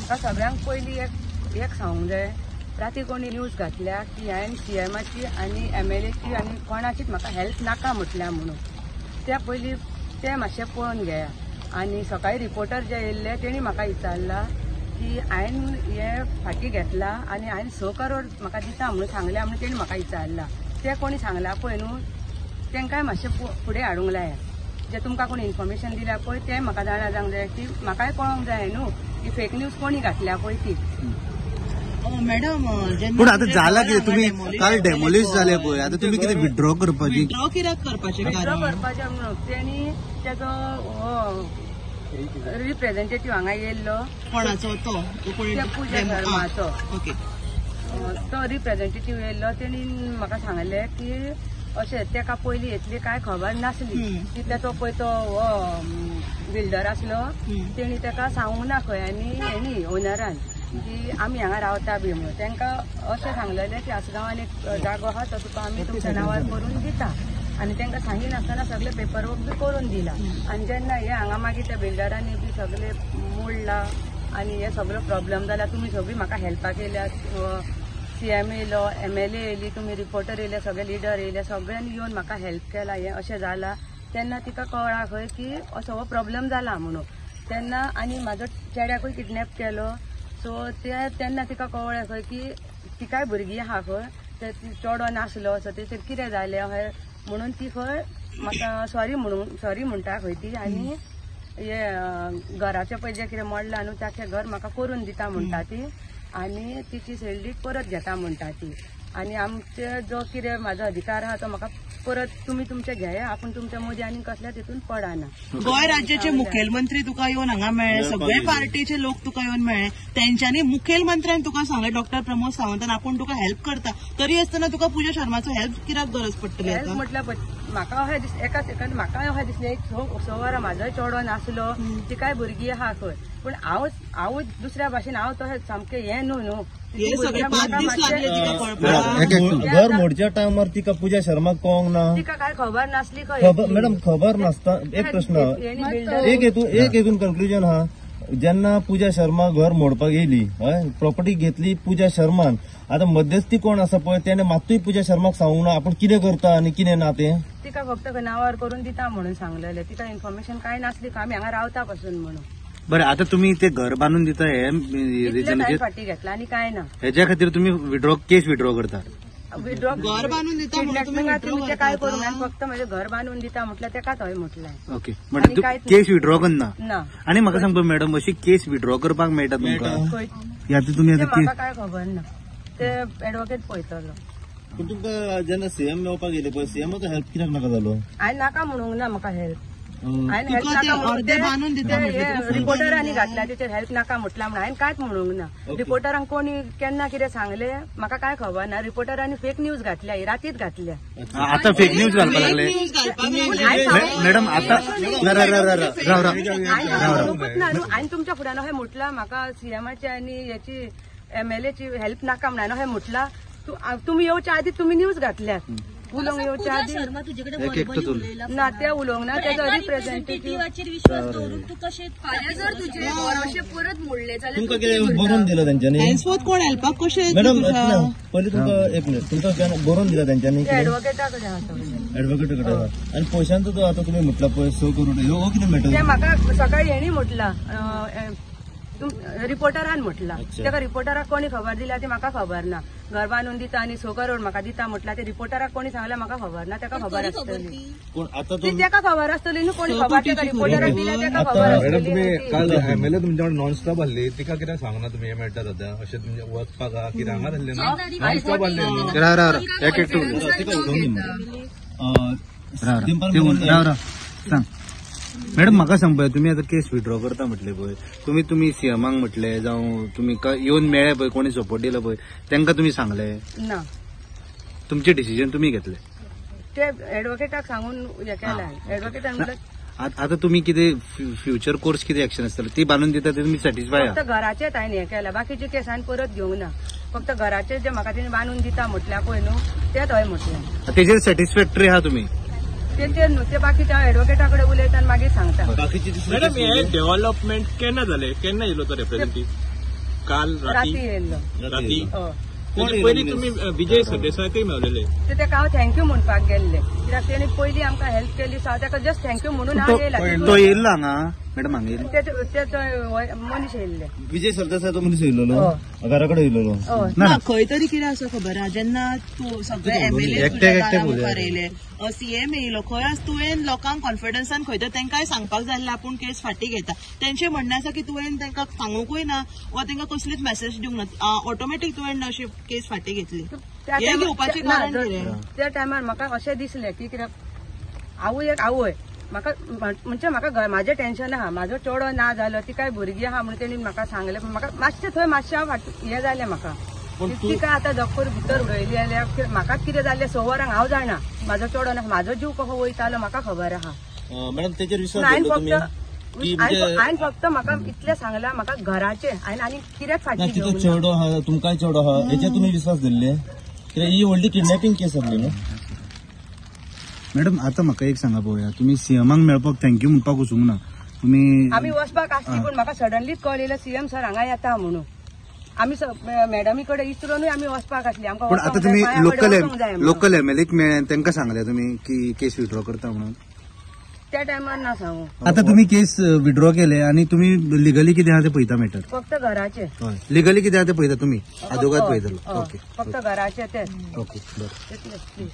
म्हाका सगळ्यांक पयलीं एक सांगूंक जाय, राती कोणी न्यूज घातल्या की हांवें सीएमाची आनी एमएलएची आनी कोणाचीच म्हाका हेल्प नाका म्हटल्या म्हणून, ते पयलीं ते मातशें पळोवन घेया. आनी सकाळी रिपोर्टर जे येयल्ले तेणी म्हाका विचारला की हांवें हें फाटीं घेतला आनी हांवें 6 करोड म्हाका दिता म्हणून सांगल्या म्हणून तेणी म्हाका विचारला. ते कोणी सांगला पळय न्हू तेंकांय मातशें फुडें हाडूंक लाया. जे तुमकां कोणी इन्फॉर्मेशन दिल्या पळय तें म्हाका जाणा जावंक जाय की म्हाकाय कळोंक जाय न्हू की फेक न्यूज कोणी घातल्या पळय ती. मॅडम, पूण आतां जाला कितें, तुमी काल डेमोलिश जाले पळय, आतां तुमी कितें विथड्रॉ करपाची? विथड्रॉ कित्याक करपाचें? विथड्रॉ करपाचें म्हणून तेणी तेजो रिप्रेझेंटेटीव हांगा येयल्लो, कोणाचो तो पूजा शर्माचो, तो रिप्रेझेंटेटीव येयल्लो. तेणी म्हाका सांगलें की अशें तेका पयलीं येतली कांय खबर नासली, तितले तो पळय तो बिल्डर आसलो तेणी तेका सांगूंक ना खंय आनी हेणी ओनरान की आमी हांगा रावता बी म्हणून. तेंकां अशें सांगलेलें की आसगांवान एक जागो आहा तो तुका आमी तुमच्या नांवार करून दिता, आनी तेंकां सांगिनासतना सगळें पेपर वर्क बी करून दिला. आनी जेन्ना हे हांगा मागीर त्या बिल्डरांनी बी सगळे मोडला आनी हे सगळो प्रॉब्लम जाला. तुमी सगळीं म्हाका हेल्पाक येयल्या, सीएम येयलो, एमएलए येयली, तुमी रिपोर्टर येयले, सगळे लिडर येयले, सगळ्यांनी येवन म्हाका हेल्प केला. हें अशें जाला तेन्ना तिका कळ्ळा खंय की असो हो प्रॉब्लम जाला म्हणून. तेन्ना आनी म्हाजो चेड्याकूय किडनॅप केलो, सो ते तेन्ना तिका कळ्ळें खंय की तिकाय भुरगीं आहा खंय, ते चेडो नासलो, सो तेचेर कितें जालें अशें म्हणून ती खंय म्हाका सॉरी म्हणटा खंय ती. आनी हे घराचें पळय जें कितें मोडलां न्हू ताचें घर म्हाका करून दिता म्हणटा ती, आनी तिची सेल डीड परत घेता म्हणटा ती. आनी आमचे जो कितें म्हाजो अधिकार आहा तो म्हाका परत तुमी तुमचे घेया, आपूण तुमच्या मदीं आनी कसल्या तितून पडना. गोंय राज्याचे मुखेलमंत्री तुका येवन हांगा मेळ्ळे, सगळे पार्टीचे लोक तुका येवन मेळ्ळे, तेंच्यांनी मुखेलमंत्र्यान तुका सांगलें डॉक्टर प्रमोद सावंतान आपूण तुका हेल्प करता, तरी आसतना तुका पूजा शर्माचो हेल्प कित्याक गरज पडटली? हेल्प म्हटल्यार म्हाका अशें दिसलें एका सेकंड म्हाका अशें दिसलें 6 वरां म्हाजोय चेडो नासलो, तिकाय भुरगीं आहा खंय, पूण हांव दुसऱ्या भाशेन हांव तशें सामकें हें न्हू न्हू. घर मोडच्या टायमार तिका पूजा शर्मा कळोंक ना, तिका काय खबर नासली खंय. मॅडम खबर नासता एक प्रश्न, एक हेतून कंक्लुजन हा, जेन्ना पूजा शर्मा घर मोडपाक येयली हय, प्रॉपर्टी घेतली पूजा शर्मान, आतां मध्यस्थी कोण आसा पळय तेणे मात्तूय पूजा शर्माक सांगूंक ना आपूण कितें करता आनी कितें ना तें. तिका फक्त नांवार करून दिता म्हणून सांगलेलें, तिका इन्फॉर्मेशन कांय नासली आमी हांगा रावता पासून म्हणून. बरें, आतां तुमी ते घर बांदून दिता हे रिजनाचेर फाटी घेतला आनी कांय ना, हेज्या खातीर तुमी केस विड्रॉ करता? विड्रॉ घर बांदून दिता तुमी काय करूंक ना, फक्त म्हजें घर बांदून दिता म्हटल्यार तेकाच हय म्हटलें. ओके, म्हणजे केस विड्रॉ करना ना. आनी म्हाका सांगपा मॅडम, अशी केस विड्रॉ करपाक मेळटा तुमकां? आतां तुमी म्हाका काय खबर ना, ते एडवोकेट पळयतलो. पूण तुमकां जेन्ना सीएम मेळपाक येयले पळय, सीएमाचो हेल्प कित्याक नाका जालो? हांवें नाका म्हणूंक ना म्हाका हेल्प, रिपोर्टरांनी घातला तेचेर हेल्प नाका म्हटला म्हणून हांवें कांयच म्हणूंक ना. रिपोर्टरांक कोणी केन्ना कितें सांगलें म्हाका कांय खबर ना. रिपोर्टरांनी फेक न्यूज घातल्या, रातीच घातल्या. आतां फेक न्यूज घालपाक लागले मॅडम. आतां म्हणूंकच ना हांवें तुमच्या फुड्यान अशें म्हटलां म्हाका सीएमाची आनी हेची एमएलएची हेल्प नाका म्हणून अशें म्हटलां. तुमी येवच्या आदी तुमी न्यूज घातल्यात, उलोवंक येवच्या आदी ना ते उलोवंक ना. तेजो रिप्रेझेंटेटिव्हाचेर विश्वास दवरून तूं कशें फाल्यां जर तुजें घर अशें परत मोडलें जाल्यार तुमकां कितें बरोवन दिलां तेंच्यांनी? कोण हेल्पाक कशें? मॅडम पयलीं तुमकां एक मिनिट, तुमकां बरोवन दिलां तेंच्यांनी? एडवोकेटा कडेन आसा, एडवोकेटा कडेन आसा. आनी पयशांचो तो आतां तुमी म्हटला पळय 6 करोड, ह्यो कितें मॅटर? तें म्हाका सकाळी हेणी म्हटलां, रिपोर्टरान म्हटलां. तेका रिपोर्टराक कोणी खबर दिल्या ती म्हाका खबर ना. घर बांदून दिता आनी 6 करोड म्हाका दिता म्हटलां ते रिपोर्टराक कोणी सांगलें म्हाका खबर ना, तेका खबर आसतली. तेका खबर आसतली न्हू कोणी खबर तेका रिपोर्टराक दिल्या तेका खबर आसतली. तुमी काल एमएलए तुमच्या नॉन स्टॉप आहली, तिका कित्याक सांगना तुमी हे मेळटा सद्या अशें तुमचें वचपाक कित्याक हांगा आसलें नॉन स्टॉप आहलें? सांग मॅडम, म्हाका सांग पळय, तुमी आतां केस विड्रॉ करता म्हटले पळय, तुमी तुमी सीएमाक म्हटले जावं तुमी येवन मेळ्ळे पळय, कोणी सपोर्ट दिलो पळय तेंकां तुमी सांगले ना? तुमचें डिसिजन तुमी घेतलें? ते एडवोकेटाक सांगून हें केलां, एडवोकेटान म्हटलें. आतां तुमी कितें फ्युचर कोर्स कितें एक्शन आसतलें? ती बांदून दिता ते तुमी सॅटिस्फाय? फक्त घराचेच हांवें हें केलां, बाकीचे केस हांवें परत घेवंक ना. फक्त घराचें जे म्हाका तेणी बांदून दिता म्हटल्यार पळय न्हू तेंच हय म्हटलें. तेजेर सॅटिस्फॅक्टरी आहा तुमी? तेचेर न्हू, ते बाकीच्या एडवोकेटा कडेन उलयता आनी मागीर सांगता. मॅडम, हे डेव्हलपमेंट केन्ना जालें, केन्ना येयलो तो रिप्रेझेंटेटिव्ह? काल राती येयल्लो. राती पयलीं तुमी विजय सरदेसायकय मेवलेले. ते तेका हांव thank you म्हणपाक गेल्ले, कित्याक तेणी पयलीं आमकां हेल्प केली, सो हांव तेका जस्ट thank you म्हणून हांव येयला. तो येयल्लो हांगा मॅडम, हांगा येयल्लो ते मनीस येयल्ले, विजय सरदेसाय तो मनीस येयल्लो घरा कडेन येयल्लो. ना खंय तरी कितें आसा खबर आहा, जेन्ना तूं सगळे एमएलए तुज्या मुखार येयले, सीएम येयलो, खंय आज तुवें लोकांक कॉन्फिडन्सान खंय तर तांकांय सांगपाक जाय आसलें आपूण केस फाटीं घेता. तेंचें म्हणणें आसा की तुवें तांकां सांगूंकूय ना वा तांकां कसलीच मॅसेज दिवंक ना, ऑटोमॅटीक तुवें अशी केस फाटीं घेतली. हें घेवपाचें कारण कितें? त्या टायमार म्हाका अशें दिसलें की कित्याक आवय एक आवय म्हाका म्हणजे म्हाका म्हाजें टेन्शन आहा, म्हाजो चेडो ना जालो, ती काय भुरगीं आहा म्हणून तेणी म्हाका सांगलें. म्हाका मातशें थंय मातशें हांव हें जालें म्हाका, तिका आतां जप्पर भितर उडयली जाल्यार म्हाकाच कितें जाल्लें 6 वरांक हांव जाणा, म्हाजो चेडो ना, म्हाजो जीव कसो वयतालो म्हाका खबर आहा. मॅडम तेचेर विश्वास दवरलो तुमी? हांवें फक्त म्हाका इतलें सांगलां, म्हाका घराचें हांवें आनी कित्याक फाटीं तिचो चेडो आहा, तुमकांय चेडो आहा, हेचेर तुमी विश्वास दवरले? कित्याक ही व्हडली किडनॅपिंग केस आसली न्हू. मॅडम आतां म्हाका एक सांगा पळोवया, तुमी सीएमाक मेळपाक thank you म्हणपाक वचूंक ना तुमी? आमी वचपाक आसली, पूण म्हाका सडनलीच कळ्ळें सीएम सर हांगा येता म्हणून. आमी मॅडमी कडेन विचारूनय आमी वचपाक आसली. पूण आतां तुमी लोकल एमएलएक मेळ्ळे तांकां सांगलें तुमी की केस विड्रॉ करता म्हणून? त्या टायमार ना सांगू. आतां तुमी केस विड्रॉ केले आनी तुमी लिगली कितें आहा तें पळयता मॅटर? फक्त घराचें. लिगली कितें आहा तें पळयता तुमी, आदोगाद पळयतलो? ओके, फक्त घराचें तें. ओके, बरें.